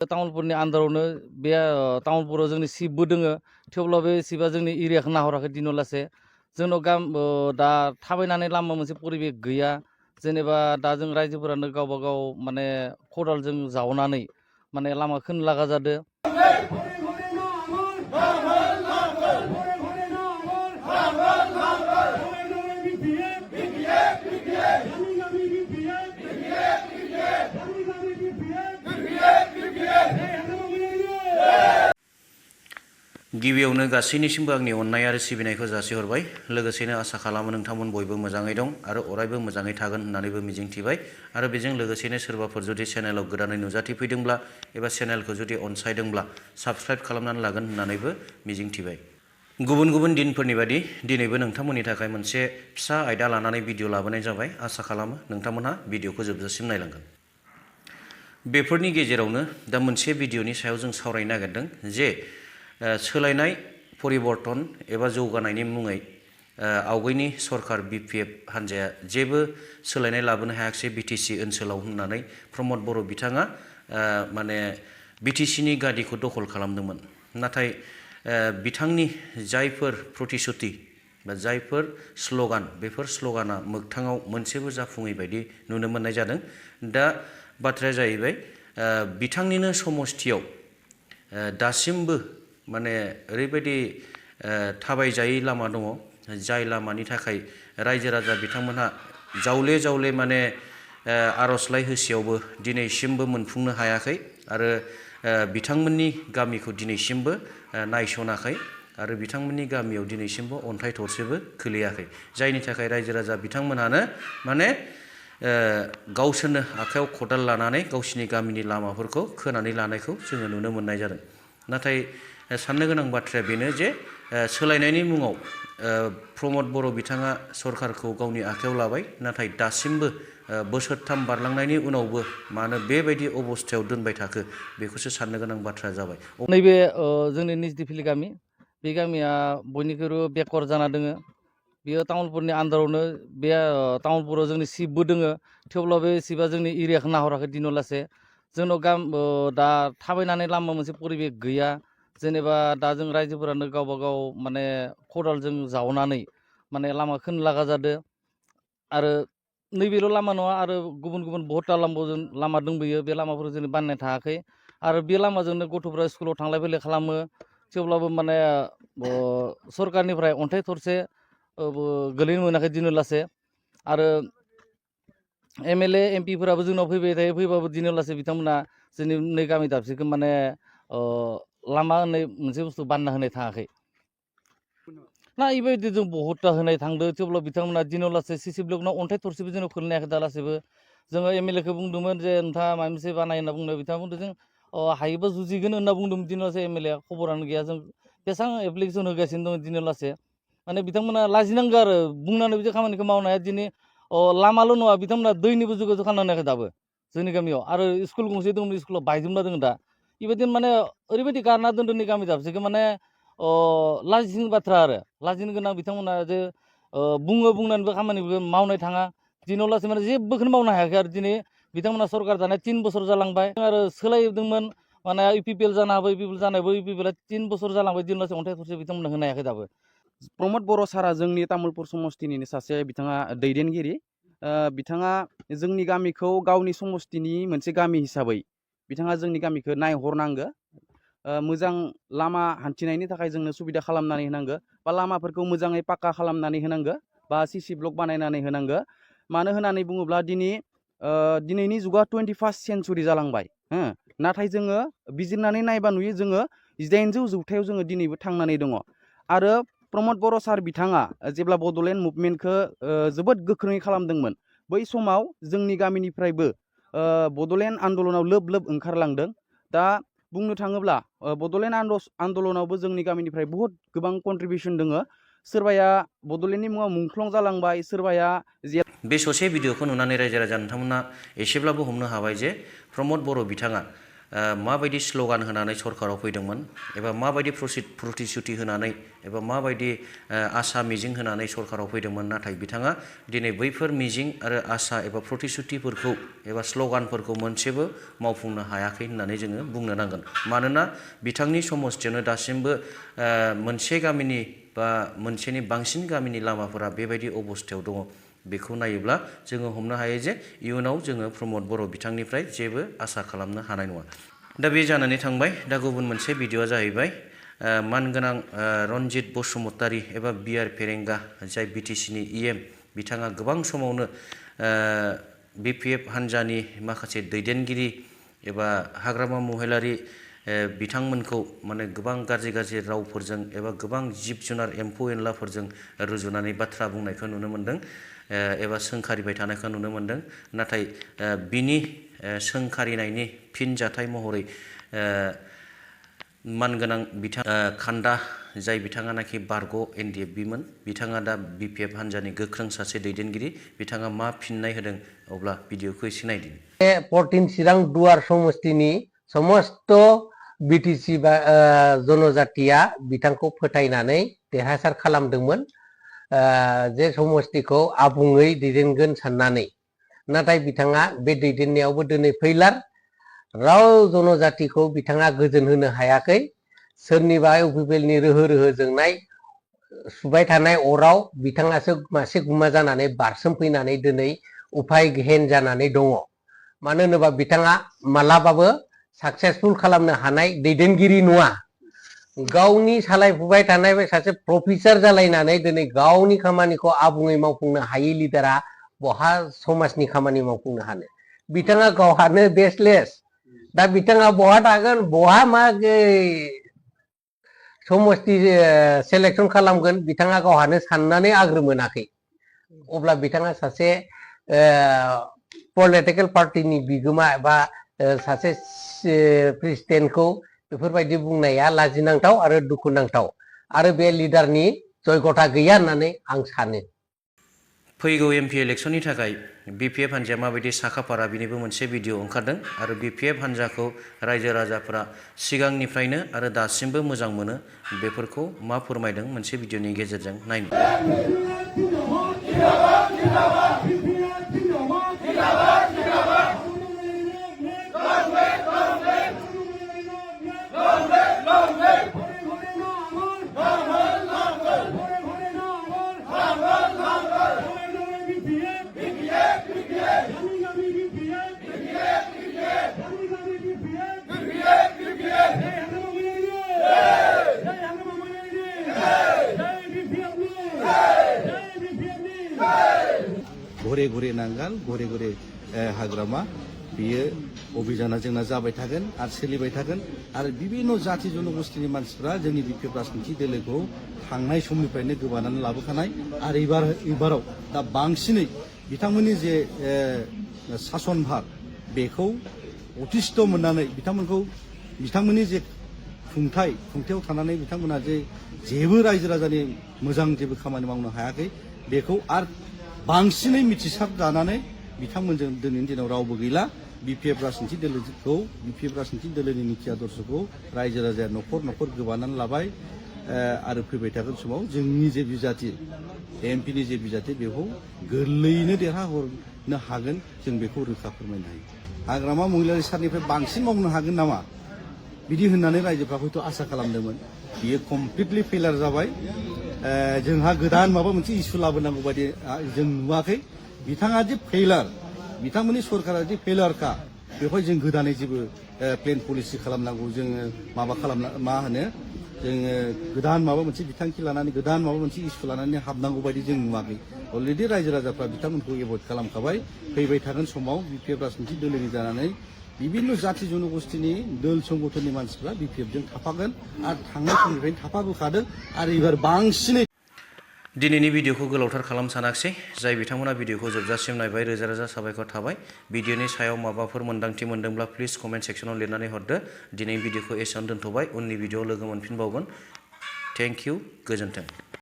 तामुलपुरनि आन्दारावनो बे तामुलपुराव जोंनि सिपबो दोङो थेवब्लाबो बे सिपआ जोंनि एरियाखौ नाहराखै दिनावलासे जोंनाव दा थाबायनानै लामा मोनसे परिबेक गैया जेनेबा दा जों रायजोफोरानो गावबा गाव माने खदालजों जावनानै माने लामा खोनो लागा जादो। गिबियावनो गासैनिसिमबो आंनि अननाय आरो सिबिनायखौ जासिहरबाय। लोगोसेनो आसा खालामो नोंथांमोन बयबो मोजाङै दं आरो अरायबो मोजाङै थागोन होननानैबो मिजिंथिबाय। आरो बेजों लोगोसेनो सोरबाफोर जुदि चेनेलाव गोदानै नुजाथिफैदोंब्ला एबा चेनेलखौ जुदि अनसायदोंब्ला साबस्क्राइब खालामनानै लागोन होननानैबो मिजिंथिबाय। गुबुन गुबुन दिनफोरनि बादि दिनैबो नोंथांमोननि थाखाय मोनसे फिसा आयदा लानानै भिडिअ लाबोनाय जाबाय। आसा खालामो नोंथांमोनहा भिडिअखौ जोबजासिम नायलांगोन। बेफोरनि गेजेरावनो दा मोनसे भिडिअनि सायाव जों सावरायनो नागिरदों जे सोलायनाय परिबर्तन एबा जौगानायनि मुङै आवगायनि सरकार बिपिएफ हान्जाया जेबो सोलायनाय लाबोनो हायाखिसै बिटिसि ओनसोलाव होननानै प्रमद बर' बिथाङा माने बिटिसिनि गादिखौ दखल खालामदोंमोन। नाथाय बिथांनि जायफोर प्रतिश्रुति बा जायफोर स्ल'गान बेफोर स्ल'गाना मोगथाङाव मोनसेबो जाफुङै बायदि नुनो मोननाय जादों। दा बाथ्राया जाहैबाय बिथांनिनो समस्थियाव दासिमबो माने ओरैबायदि थाबायजायै लामा दङ जाय लामानि थाखाय रायजो राजा बिथांमोनहा जावले जावले माने आर'जलाइ होसेयावबो दिनैसिमबो मोनफुंनो हायाखै आरो बिथांमोननि गामिखौ दिनैसिमबो नायसनाखै आरो बिथांमोननि गामियाव दिनैसिमबो अन्थाइ थरसेबो खोलैयाखै। जायनि थाखाय रायजो राजा बिथांमोनानो माने गावसोरनो आखायाव खदाल लानानै गावसिनि गामिनि लामाफोरखौ खोनानै लानायखौ जोङो नुनो मोननाय जादों। नाथाय साननो गोनां बाथ्राया बेनो जे सोलायनायनि मुङाव प्रमद बर' बिथाङा सरकारखौ गावनि आखायाव लाबाय। नाथाय दासिमबो बोसोरथाम बारलांनायनि उनावबो मानो बेबायदि अबस्थायाव दोनबाय थाखो बेखौसो साननो गोनां बाथ्रा जाबाय। नैबे जोंनि निजदिफिलि गामि बे गामिया बयनिख्रुइबो बेकवार्ड जाना दोङो। बेयो तामुलपुरनि आन्दारावनो बे तामुलपुराव जोंनि सिपबो दोङो थेवब्लाबो बे सिपआ जोंनि एरियाखौ नाहराखै दिनावलासे जोंनाव दा थाबायनानै लामा मोनसे परिबेक गैया जेनेबा दा जों रायजोफोरानो गावबा गाव माने खदालजों जावनानै माने लामा खोनो लागा जादो। आरो नैबेल' लामा नङा आरो गुबुन गुबुन बहुतथा लामा दंबोयो बे लामाफोरखौ जों बानायनो थाङाखै आरो बे लामाजोंनो गथ'फ्रा स्कुलाव थांलाय फैलाय खालामो थेवब्लाबो माने सरकारनिफ्राय अन्थाइ थरसे गोलैनो मोनाखै दिनावलासे। आरो एमएलए एमपिफोराबो जोंनाव फैबाय थायो फैबाबो दिनावलासे बिथांमोना जोंनि नै गामि दाबसेखौ माने लामा होननाय मोनसे बुस्थु बानायना होनाय थाङाखै ना बेबायदि जों बहुतथा होनाय थांदो थेवब्लाबो बिथांमोना दिनावलासे सिसि ब्लकनाव अन्थाइ थरसेबो जोंनाव खोलैनो हायाखै दालासेबो। जोङो एमएलएखौ बुंदोंमोन जे नोंथाङा माबा मोनसे बानाय होनना बुंदों बिथाङा बुंदों जों हायोबा जुजिगोन होनना बुंदोंमोन दिनावलासे एमएलए खबरानो गैया। जों बेसेबां एप्लिकेसन होगासिनो दङ दिनावलासे माने बिथांमोना लाजिनांगौ आरो बुंनानै बिदि खामानिखौ मावनो हाया। दिनै लामाल' नङा बिथांमोना दैनिबो जगाजग खालामनो हायाखै दाबो जोंनि गामियाव आरो स्कुल गंसे दंमोन स्कुलाव बायजोबना दङ दा। बेबायदिनो माने ओरैबायदि गारना दोनदों नै गामि दाबसेखौ माने लाजिनो बाथ्रा आरो लाजिनो गोनां बिथांमोना जे बुंनानैबो खामानिखौ मावनाय थाङा दिनावलासे माने जेबोखौनो मावनो हायाखै। आरो दिनै बिथांमोना सरकार जानाय 3 बोसोर जालांबाय आरो सोलायदोंमोन माने इउपिपिएल जानो हाबाय इउपिपिएल जानायबो इउपिपिएलआ 3 बोसोर जालांबाय दिनावलासे अन्थाइ थरसे बिथांमोना होनो हायाखै दाबो। प्रमद बर' सारा जोंनि तामुलपुर समस्तिनिनो सासे बिथाङा दैदेनगिरि। बिथाङा जोंनि गामिखौ गावनि समस्तिनि मोनसे गामि हिसाबै बिथाङा जोंनि गामिखौ नायहरनांगो। मोजां लामा हान्थिनायनि थाखाय जोंनो सुबिदा खालामनानै होनांगो बा लामाफोरखौ मोजाङै पाक्का खालामनानै होनांगो बा सिसि ब्लक बानायनानै होनांगो। मानो होननानै बुङोब्ला दिनैनि जुगा 21st सेन्चुरि जालांबाय। नाथाय जोङो बिजिरनानै नायबा नुयो जोङो 1800 जौथायाव जोङो दिनैबो थांनानै दङ। आरो प्रमद बर' सार बिथाङा जेब्ला बड'लेण्ड मुभमेन्टखौ जोबोद गोख्रोङै खालामदोंमोन बै समाव जोंनि गामिनिफ्रायबो बड'लेण्ड आन्दलनाव लोब लोब ओंखारलांदों। दा बुंनो थाङोब्ला बड'लेण्ड आन्दलनावबो जोंनि गामिनिफ्राय बहुद गोबां कन्ट्रिबिउसन दङ। सोरबाया बड'लेण्डनि मुङाव मुंख्लं जालांबाय सोरबाया बे ससे भिडिअखौ नुनानै रायजो राजा नोंथांमोना एसेब्लाबो हमनो हाबाय जे प्रमद बर' बिथाङा माबायदि स्ल'गान होनानै सरकाराव फैदोंमोन एबा माबायदि प्रतिश्रुति होनानै एबा माबायदि आसा मिजिं होनानै सरकाराव फैदोंमोन नाथाय बिथाङा दिनै बैफोर मिजिं आरो आसा एबा प्रतिश्रुतिफोरखौ एबा स्ल'गानफोरखौ मोनसेबो मावफुंनो हायाखै होननानै जोङो बुंनो नांगोन मानोना बिथांनि समस्थियावनो दासिमबो मोनसे गामिनि बा मोनसेनि बांसिन गामिनि लामाफोरा बेबायदि अबस्थायाव दङ बेखौ नायोब्ला जोङो हमनो हायो जे इयुनाव जोङो प्रमद बर' बिथांनिफ्राय जेबो आसा खालामनो हानाय नङा दा बे जानानै थांबाय दा गुबुन मोनसे भिडिअआ जाहैबाय मानगोनां रनजित बसुमतारी एबा बिआर पेरेंगा जाय बिटिसिनि इएम बिथाङा गोबां समावनो बिपिएफ हान्जानि माखासे दैदेनगिरि एबा हाग्रामा महिलारि बिथांमोनखौ माने गोबां गाज्रि रावफोरजों एबा गोबां जिब जुनार एम्फौ एनलाफोरजों रुजुनानै बाथ्रा बुंनायखौ नुनो मोनदों एबा सोंखारिबाय थानायखौ नुनो मोनदों नाथाय बिनि सोंखारिनायनि फिनजाथाय महरै मानगोनां बिथां खान्दा जाय बिथाङानाखि बारग' एनडिएफबिमोन बिथाङा दा बिपिएफ हान्जानि गोख्रों सासे दैदेनगिरि बिथाङा मा फिननाय होदों अब्ला भिडिअखौ एसे नायदिं 14 चिरां दुवार समस्तिनि समस्त बिटिसि जनजातिया बिथांखौ फोथायनानै देरहासार खालामदोंमोन जे समस्तिखौ आबुङै दैदेनगोन साननानै नाथाय बिथाङा बे दैदेननायावबो दिनै फैलार राव जनजातिखौ बिथाङा गोजोन होनो हायाखै सोरनिबा इउपिपिएलनि रोहो जोंनाय सुबाय थानाय अराव बिथाङासो मासे गुमा जानानै बारसोमफैनानै दिनै उफाय गैयि जानानै दङ मानो होनोबा बिथाङा मालाबाबो साक्सेसफुल खालामनो हानाय दैदेनगिरि नङा गावनि सालायफुबाय थानाय बे सासे प्रफेसर जालायनानै दिनै गावनि खामानिखौ आबुङै मावफुंनो हायै लिडारा बहा समाजनि खामानि मावफुंनो हानो बिथाङा गावहानो बेस्टलेस दा बिथाङा बहा थागोन बहा मा समस्ति सेलेक्सन खालामगोन बिथाङा गावहानो साननानै आग्रो मोनाखै अब्ला बिथाङा सासे पलिटिकल पार्टीनि बिगोमा एबा सासे प्रेसिडेन्टखौ बेफोरबायदि बुंनाया लाजिनांथाव आरो दुखुनांथाव आरो बे लिडारनि जयगथा गैया होननानै आं सानो फैगौ एमपि इलेक्सननि थाखाय बिपिएफ हान्जाया माबायदि साखाफारा बिनिबो मोनसे भिडिअ ओंखारदों आरो बिपिएफ हान्जाखौ रायजो राजाफोरा सिगांनिफ्रायनो आरो दासिमबो मोजां मोनो बेफोरखौ मा फोरमायदों मोनसे भिडिअनि गेजेरजों नायनो घरे घरे नांगाल घरे घरे हाग्रामा बियो अभियाना जोंना जाबाय थागोन आरो सोलिबाय थागोन आरो बिभिन्न जाति जनगोष्ठीनि मानसिफ्रा जोंनि बिपिएफ राजखान्थि दोलोखौ थांनाय समनिफ्रायनो गोबानानै लाबोखानाय आरो एबाराव दा बांसिनै बिथांमोननि जे सासन भार बेखौ अतिष्ठ मोननानै बिथांमोननि जे खुंथायाव थानानै बिथांमोना जे जेबो रायजो राजानि मोजां जेबो खामानि मावनो हायाखै बेखौ आरो बांसिनै मिथिसार जानानै बिथांमोनजों दिनैनि दिनाव रावबो गैला बिपिएफ राजखान्थि दोलोनि निति आदर्शखौ रायजो राजाया न'खर गोबानानै लाबाय आरो फैबाय थागोन समाव जोंनि जे बिजाथि एमपिनि जे बिजाथि बेखौ गोरलैयैनो देरहाहरनो हागोन जों बेखौ रोखा फोरमायनो हायो हाग्रामा महिलारि सारनिफ्राय बांसिन मावनो हागोन नामा बिदि होननानै रायजोफ्रा हयथ' आसा खालामदोंमोन बियो कमप्लिटलि फेलार जाबाय जोंहा गोदान माबा मोनसे इसु लाबोनांगौ बायदि जों नुवाखै बिथाङा जे फेलार बिथांमोननि सरकारा जे फेलारखा बेवहाय जों गोदानै जेबो प्लेन पलिसि खालामनांगौ जोङो जोङो गोदान माबा मोनसे बिथांखि लानानै गोदान माबा मोनसे इसु लानानै हाबनांगौ बायदि जों नुवाखै अलरेडि रायजो राजाफ्रा बिथांमोनखौ एभयड खालामखाबाय फैबाय थागोन समाव बिपिएफ राजखान्थि दोलोनि जानानै बिभिन्न जाति जनगोष्ठीनि दोल संगठननि मानसिफ्रा बिपिएफजों थाफागोन आरो थांनाय समनिफ्रायनो थाफाबोखादों आरो एबार बांसिनै दिनैनि भिडिअखौ गोलावथार खालामनो सानाखिसै जाय बिथांमोना भिडिअखौ जोबजासिम नायबाय रोजा साबायखर थाबाय भिडिअनि सायाव माबाफोर मोन्दांथि मोनदोंब्ला प्लिज कमेन्ट सेक्सनाव लिरनानै हरदो दिनै भिडिअखौ एसेयावनो दोनथ'बाय उननि भिडिअआव लोगो मोनफिनबावगोन थेंक इउ गोजोन्थों